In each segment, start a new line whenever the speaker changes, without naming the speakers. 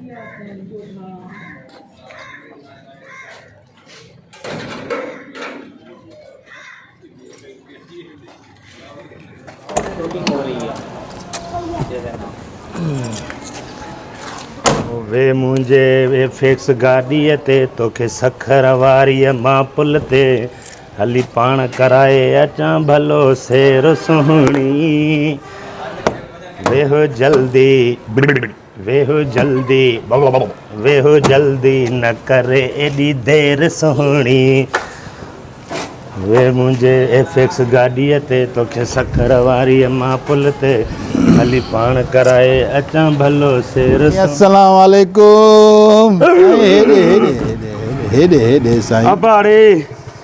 V منهنجي F X گاڏيء تي توکي سکر واريء مان پل تي هلي پاڻ ڪرائي اچان ڀلو سير سهڻي ويهه جلدي ويهه جلدي ويهه جلدي نه ڪر ايڏي دير سهڻي ويهه منهنجي ايف ايڪس گاڏيء تي توکي سکر واريء مان پل تي هلي پاڻ ڪرائي اچان ڀلو سير سهڻي.
السلام عليڪم هيڏي هيڏي هيڏي هيڏي سائين.
ابا ڙي.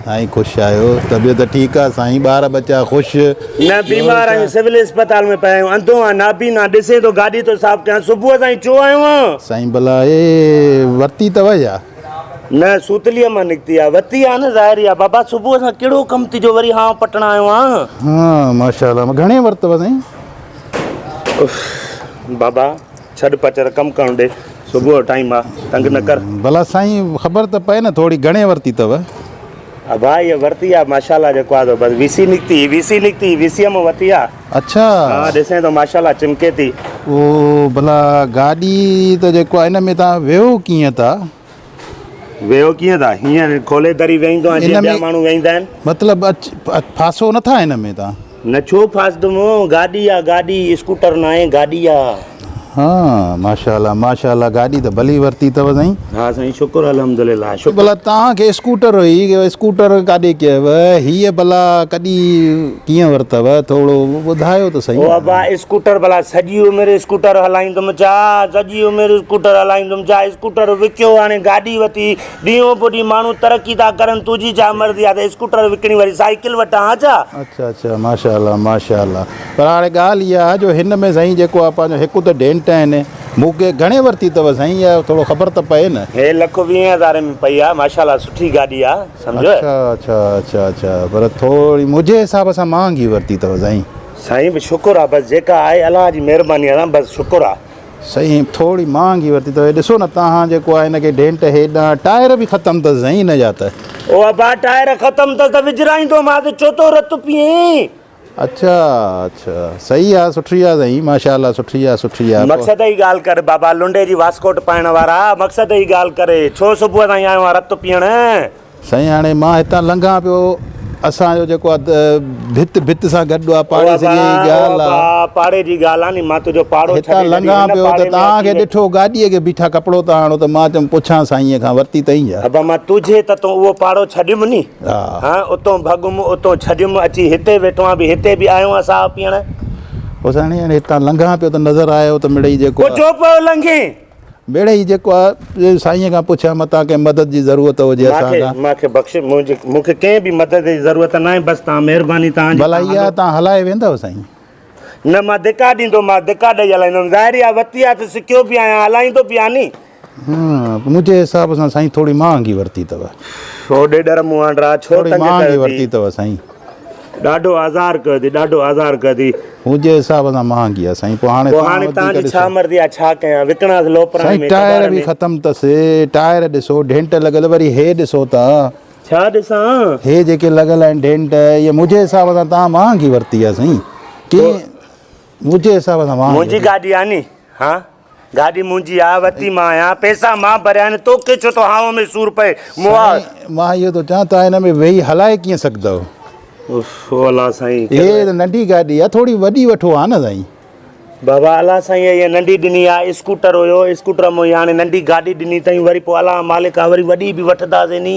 سائين خوش آهيو طبيعت ٺيڪ آ سائين ٻار ٻچا خوش.
نه بيمار آهيون سول اسپتال ۾ پيا آهيون انڌو آهيان نابين آهيان ڏسين ٿو گاڏي ٿو صاف ڪيان صبح سان ئي ڇو آيو آهيان.
سائين ڀلا هي ورتي اٿو ڇا.
نه سوتليء مان نڪتي آ ورتي آ نه ظاهر آ بابا صبح سان ڪهڙو ڪم ٿي جو وري هانء پٽڻ آيو آهيان.
ها ماشاءالله گهڻي ورتو سائين.
اف بابا ڇڏ پچر ڪم ڪرڻ ڏي صبح جو ٽائيم آ تنگ نه ڪر.
ڀلا سائين خبر ته پئي نه ٿوري گهڻي ورتي اٿو.
ابا هيء ورتي آ ماشاءالله جيڪو آ سو بس وي سي نڪتي هي وي سي نڪتي هي وي سيء مان ورتي آ.
اڇا.
ها ڏسين ٿو ماشاءالله چمڪي ٿي.
او ڀلا گاڏي ته جيڪو آ ان ۾ توهان ويهو ڪيئن ٿا.
ويهو ڪيئن ٿا هينئر کولي دري ويهندو آهيان جيئن ٻيا ماڻهو ويهندا آهن.
مطلب ڦاسو نه ٿا هن ۾ توهان.
نه ڇو ڦاسندم گاڏي آ گاڏي اسڪوٽر ناهي گاڏي آ.
ها ماشاءالله ماشاءالله گاڏي ته ڀلي ورتي اٿو سائين.
ها سائين شڪر الحمدلله شڪر.
ڀلا توهان کي اسڪوٽر هئي اسڪوٽر ڪاڏي ڪيو هيء ڀلا ڪڏي ڪيئن ورتو ٿورو ٻڌايو ته سهي.
او ابا اسڪوٽر ڀلا سڄي عمر اسڪوٽر هلائيندم ڇا سڄي عمر اسڪوٽر هلائيندم ڇا اسڪوٽر وڪيو هاڻي گاڏي وتي ڏينهون پوء ڏينهن ماڻهو ترقي ٿا ڪرن تنهنجي ڇا مرضي آ ته اسڪوٽر وڪڻي وري سائيڪل وٺان ها ڇا.
اڇا اڇا ماشاءالله ماشاءالله پر هاڻي ڳالهه اها آ جو هن ۾ سائين جيڪو آ پنهنجو هڪ ته ڊينٽ آهن مون کي گهڻي ورتي اٿو سائين اها ٿورو خبر ته پئي نه.
هي لک ويهين هزارين ۾ پئي آ ماشاءالله سٺي گاڏي آ سمجهيو.
اڇا اڇا اڇا اڇا پر ٿوري منهنجي حساب سان مهانگي ورتي اٿو سائين.
سائين به شڪر آ بس جيڪا آهي الله جي مهرباني سان بس شڪر آ.
سائين ٿوري مهانگي ورتي اٿو هي ڏسو نه تهان جيڪو آهي هن کي ڊينٽ هيڏانهن ٽائر به ختم اٿس سائين هن جا ته.
او ابا ٽائر ختم اٿس ته وجهرائيندومانس ڇو ٿو رت پيئين.
اڇا اڇا صحيح آ سٺي آ سائين ماشاءالله سٺي آ سٺي آ.
مقصد جي ڳالهه ڪر بابا لنڊي جي واسڪوٽ پائڻ وارا مقصد جي ڳالهه ڪري ڇو صبح تائين آيو آهيان رت پيئڻ.
سائين هاڻي مان هتان لنگهان پيو اسان جو جيڪو آ ڀت ڀت سان گڏ آ پاڙي سڄي جي ڳالهه آ.
پاڙي جي ڳالهه آ ني مان تنهنجو پاڙو ڇڏي
هتان لنگهان پيو ته توهان کي ڏٺو گاڏيء کي بيٺا ڪپڙو ٿا هڻو ته مان چيم پڇان سائينء کان ورتي تئين ڇا.
ابا مان تنهنجي ته تون اهو پاڙو ڇڏيم ني ها اتون ڀڳم اتون ڇڏيم اچي هتي ويٺو آهيان به هتي به آيو آهيان ساهه پيئڻ.
پوء سائين هاڻي هتان لنگهان پيو ته نظر آيو ته مڙئي جيڪو
پوء ڇو پيو لنگهين.
مڙئي جيڪو آ سائينء کان پڇيان متان ڪنهن مدد جي ضرورت هجي اسان کان.
مان کي بخش منهنجي مون کي ڪنهن به مدد جي ضرورت ناهي بس توهان مهرباني توهان جي
ڀلا اها توهان هلائي ويندؤ سائين.
نه مان ڌڪا ڏيندو مان ڌڪا ڏئي هلائيندم ظاهر آ وتي آ ته سکيو به آهيان هلائيندو به آهيان ني.
ها منهنجي حساب سان سائين ٿوري مهانگي ورتي اٿو.
ڇو ڏيڏر مون آنڊرا ڇو
ٿوري
تنگ
مهانگي
ڪيو
ورتي
ٿي.
اٿو سائين.
ڏاڍو آزار ڪيو ٿي ڏاڍو آزار ڪيو ٿي.
منهنجي حساب سان مهانگي آ سائين پوء هاڻي
پوء هاڻي
توهان
توهان
وڌيڪ
جي ڇا
ڏسو.
مرضي آ ڇا ڪيان وڪڻانس لوپراڻي
سائين
۾
ٽائر
ڪٻاڙ
به
۾.
ختم تس ٽائر ڏسو ڍينٽ لڳل وري هي ڏسو ته.
ڇا ڏسان.
هي جيڪي لڳل آهن ڍينٽ اهي منهنجي حساب سان توهان مهانگي ورتي آ سائين ڪي منهنجي حساب سان مهانگي
منهنجي گاڏي آ ني ها گاڏي منهنجي آ ورتي مان آهيان پئسا مان ڀريا آهن توکي ڇو ٿو هانء ۾ سور پئي مئا.
سائين مان اهو ٿو چوان توهان هن ۾ ويهي هلائي ڪيئن سگهندؤ.
اف او الله سائين
هي ته ننڍي گاڏي آ ٿوري وڏي وٺو ها نه سائين.
بابا الله سائين هي ننڍي ڏني آ اسڪوٽر هيو اسڪوٽر مون هاڻي ننڍي گاڏي ڏني تائين وري پوء الله مالڪ آ وري وڏي به وٺنداسين ني.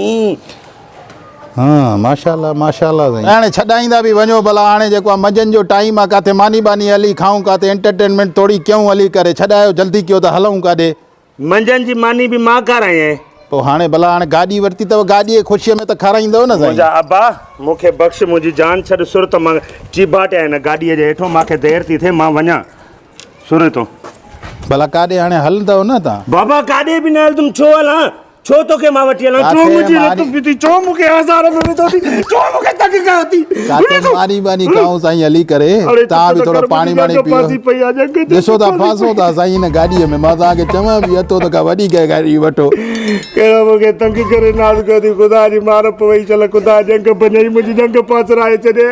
ها ماشاءالله ماشاءالله سائين. هاڻي ڇڏائيندا به وڃو ڀلا هاڻي جيڪو آ منجهند جو ٽائيم آ ڪاٿي ماني ٻاني هلي کائون ڪاٿي انٽرٽينمينٽ ٿوري ڪيون هلي ڪري ڇڏايو جلدي ڪيو ته هلون ڪاڏي.
منجهند جي ماني به مان کارايائين.
پوء هاڻي ڀلا هاڻي گاڏي ورتي اٿو گاڏيء جي خوشيء ۾ ته کارائيندؤ نه سائين.
منهنجا ابا مون کي بخش منهنجي جان ڇڏ سر ته مان چيڀاٽيان هن گاڏيء جي هيٺون مان کي دير ٿي ٿئي مان وڃان سر هتون.
ڀلا ڪاڏي هاڻي هلندؤ نه تان.
بابا ڪاڏي به نه هلندم ڇو هلان. ڇو توکي مان وٺي هلان؟ ڇو منهنجي رت پيتي؟ ڇو مون کي آزار ۾ وڌو ٿي؟ ڇو مون کي تنگ ڪيو ٿي؟
ڪاٿي ماني ٻاني کائون سائين هلي ڪري توهان به ٿورو پاڻي ٻاڻي پيئو. ڏسو ٿا ڦاسو ٿا سائين هن گاڏيء ۾ مان توهان کي چوان به اٿو ته ڪا وڏي ڪنهن گاڏي وٺو.
ڪهڙو مون کي تنگ ڪري ناز ڪيو ٿي خدا جي مار پوئي شل خدا ڄنگهه ڀڃئي منهنجي ڄنگهه پاسرائي ڇڏي.